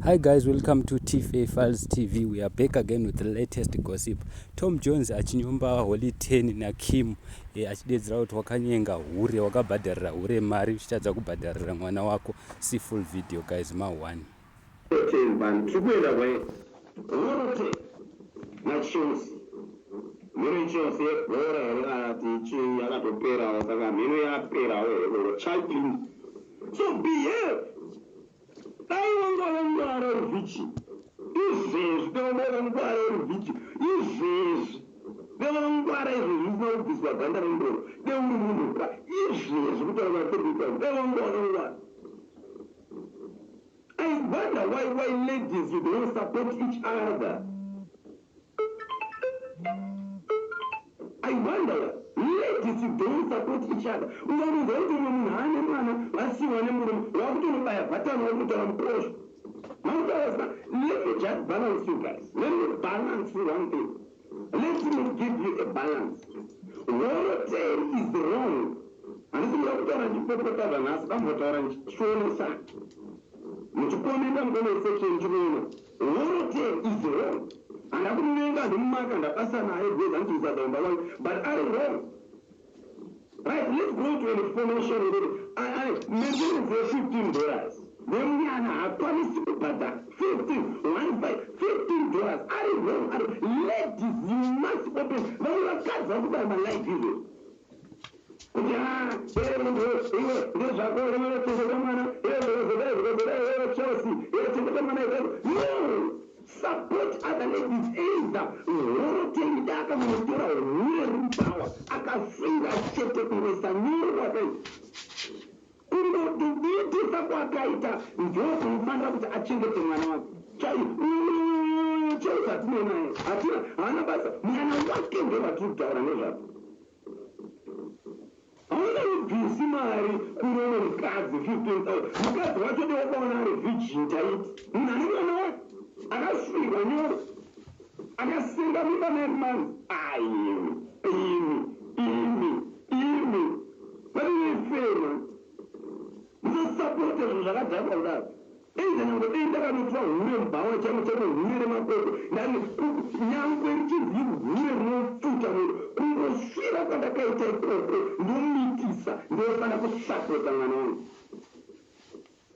Hi guys, welcome to TFA Files TV. We are back again with the latest gossip. Tom Jones achinyomba Holy 10 naKim eh, achidedzera kuti wakanyenga hure, wakabhadharira hure mari uchitadza kubhadharira mwana wako. See full video guys, ma 1. 10 vanhu tiri kuenda kwaye Horote naChelsea mhino iChelsea yebhora here kana kuti chii yakatoperawo saka mhino yaperawo here or cycling so behave Dai wanga wangwara uri virgin izvezvi, dai wanga wakangwara uri virgin izvezvi, dai wakangwara izvezvi usina kubviswa ganda rendoro, dai uri munhu kwa izvezvi kutaura kwatiri kuita uku, dai wanga wakangwara. I wonder why ladies you don't support each other. I wonder ladies you don't support each other. Ukanonzwa kuti umwe munhu ane mwana vasiiwa nemurume wakutonobaya bhatani wakutotaura mukosho. Mautaura let me just balance you guys. Let me balance you one thing. Let me give you a balance. Horoteri is wrong. Handisi kuda kutaura ndichipopota zvanhasi ndambotaura ndichionesa. Muchikomenda mucomment section ndichiona. Horoteri is wrong. Handa kumuvenga handimumaka ndabasa naye because hanzi kusadza kumba kwake but ari wrong. Right, let's go to an information yekuti maintenance ye 15 dollars nemwana haakwanisi kubhadhara 15 1 5 15 dollars ari wrong ari ladies you must open vamwe vakadzi vari kubaya malive izvozvo kuti haa iwe ndezvako unochengeta mwana zvodai zvodai iwe Chelsea iwe chengeta mwana iwe no support other ladies either horoteni daka munotora hure riri akafinga chete kungoisa nyoro kwakaita kungotibitisa kwakaita ndokunofanira kuti achengete mwana wake chaiyo hatinei naye hatina haana basa mwana wake ndovatiri kutaura nezvako Haunganobvisi mari kune umwe mukadzi 15000 mukadzi wacho dai wakaona ari virgin taiti munhu ane mwana wake akasvirwa nyoro akasenga mimba 9 months aimi imi imi imi vatinefema Musasapote zvinhu zvakadhakwa kudaro. Either nyangwe dei ndakanotora hure mubhawa chaimo chaimo hure remakoko ndani nyangwe richinzi hure rinopfuta munhu kungosvira kwandakaita ikoko ndomitisa ndofana kusapota mwana wangu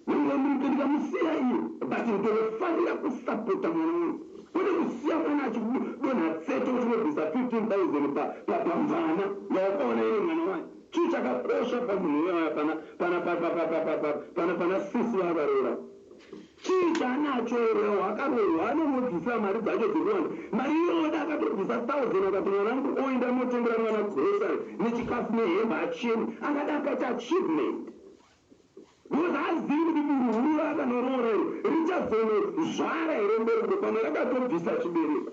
nyangwe munhu ndikamusiya iye but ndofanira kusapota mwana wangu kwete kusiya mwana achidonha tsete uchinobvisa 15000 pamvana yawakaona iye mwana wayo Chii chakakosha pamunhu uyaya pana pana pa pana pana sisi vavaroora? Chii chaanacho here wakaroorwa anomobvisa mari dzacho dzekuwanda mari iyoda akatobvisa thousand akati mwanangu oenda motengera mwana grocery nechikafu nehembe achene angada akaita achievement because haazivi kuti buru huru raakanoroora iro richazonozvara here mbereko pamwe rakatobvisa chibereko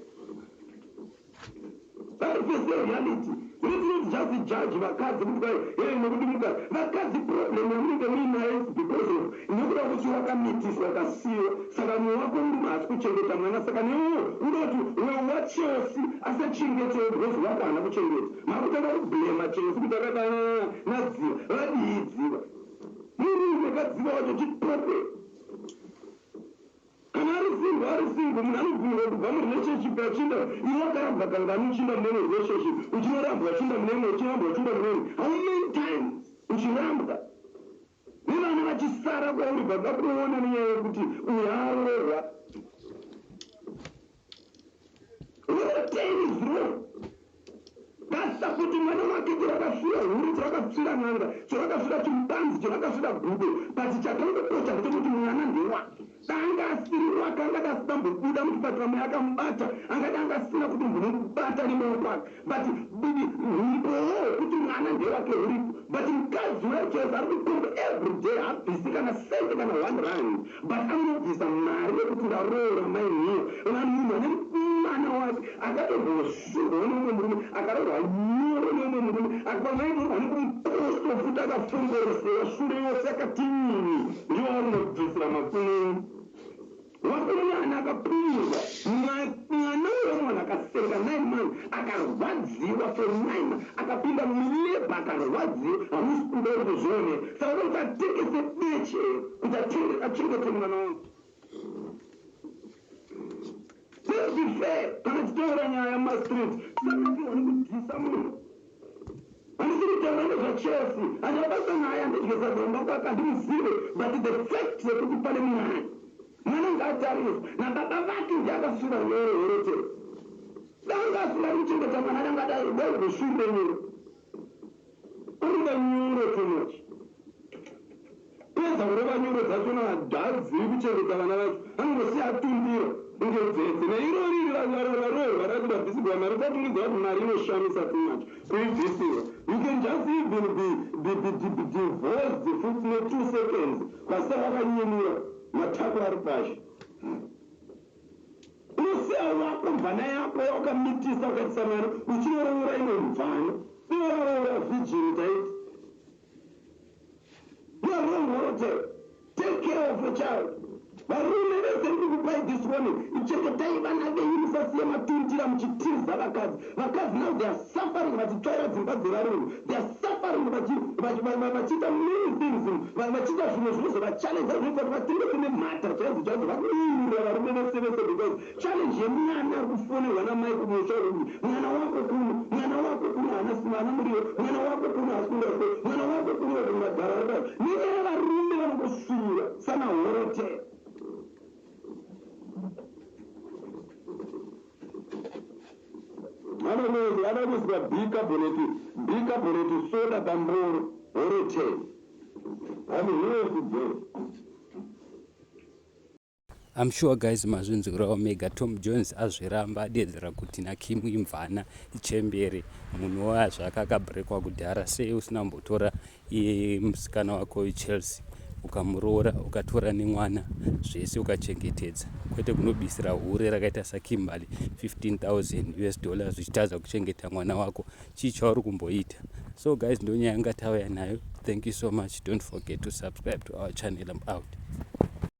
That is the reality. Let's not just judge vakadzi kuti kwai hey nekuti mukadzi vakadzi problem yamunenge muinayo is because of nekuda kuti wakamitiswa wakasiyiwa saka mumwe wako murume haasi kuchengeta mwana saka newewo unoda kuti wewaChelsea asachengetewo because wako haana kuchengeta makutanga kublema Chelsea kuti akadanana naDziva vadii Dziva murume kaDziva wacho chitope Kana ari single ari single munhu anobvumirwa kubva murelationship achienda iwe wakarambwa kangani uchiinda mune imwe relationship uchinorambwa uchiinda mune imwe uchirambwa uchiinda mune imwe how many times uchirambwa nevana vachisara kwauri but vakuona nenyaya yekuti uyu aroorwa Rotten is wrong. Basa kuti mwana wake chero akasvira hure chero akasvira n'anga chero akasvira chimpanzi chero akasvira gudo but chakangokosha ndechekuti mwana ndewake danga asiri wake angada asinambobuda muchipatara mweya akamubata angada anga asina kutombomubata nemaoko ake but humbowo hwekuti mwana ndewake huripo but mukadzi wacho ari kukomba everyday habvisi kana sente kana one rand But anobvisa mari yekuti ndaroora mai Nhiyo vanhu munhu ane mwana wake akatombosvirwa neumwe murume akaroorwa nyoro neumwe murume akapamairoorwa nekumukosto futi akafongorosewa shure yose akatinyini ndiwo waunobvisira makununu wako mwana akapumurwa mwana uyo mwana akasenga 9 months akarwadziwa for 9 akapinda mulabor akarwadziwa hamusi kuda kuti zvione saka kuti atengese beche kuti achengete mwana wangu. fair kana tichitaura nyaya mumastreet. Tisanakirwa nekudhisa munhu. Handisi kutaura nezvaChelsea, handina basa naye, handidye sadza kumba kwake, handimuzive, but the fact yekuti pane mwana, mwana ngaatariswe nababa vake ndiye akasura nyoro horotero. Danga asingadi kuchengeta mwana danga dai gosvirire nyoro. Unoda nyoro too much. Pedza kurova nyoro dzachona haazivi kuchengeta vana vacho anongosiya atundira kunge dzetse neirori iri varoorwa rati vabvisirwa mari usatungidza kuti mari inoshamisa too much kuibvisirwa you can just even be, be, be, be divorced futi ne 2 seconds kwasara wakanyemura matako ari pashi. Unosiya wako mvana yako yawakamitisa ukaitisa mwana uchinoroora imwe mvana iwakaroora virgin taiti. You are wrong Horotel. Take care of your child. Varume vese ndikukupai this warning. Ichengetai vana venyu musasiye matundira muchitiza vakadzi. Vakadzi now they are suffering vachitsvaira dzimba dzevarungu. They are suffering vachiita many things. Vachiita zvimwe zvinozovachallenge zvinoita kuti vatenge kune mhata chaidzo chaidzo vakuimirira varume vese vese because Challenge yemwana ari kufonerwa namai kumusha uyu, mwana wako kuno, mwana wako kuno haana simba, haana muriwo, mwana wako kuno haasi kuenda kuchikoro, mwana wako kuno kumagara ari pasi. Nenyaya yevarume vanongosvinyura sana horote. Anokuiswa bicarbonate, bicarbonate soda pamboro, horote. I'm here today. I'm sure guys mazvinzwirawo mega Tom Jones azviramba adeedzera kuti naKim imvana ichembere munhu wazvake akabrekwa kudhara sei usina kumbotora iye musikana wako Chelsea ukamuroora ukatora nemwana zvese ukachengetedza kwete kunobisira hure rakaita saKimberly 15000 US dollars uchitadza kuchengeta mwana wako chii chauri kumboita so guys ndonyaya yanga tauya nayo thank you so much don't forget to subscribe to our channel I'm out.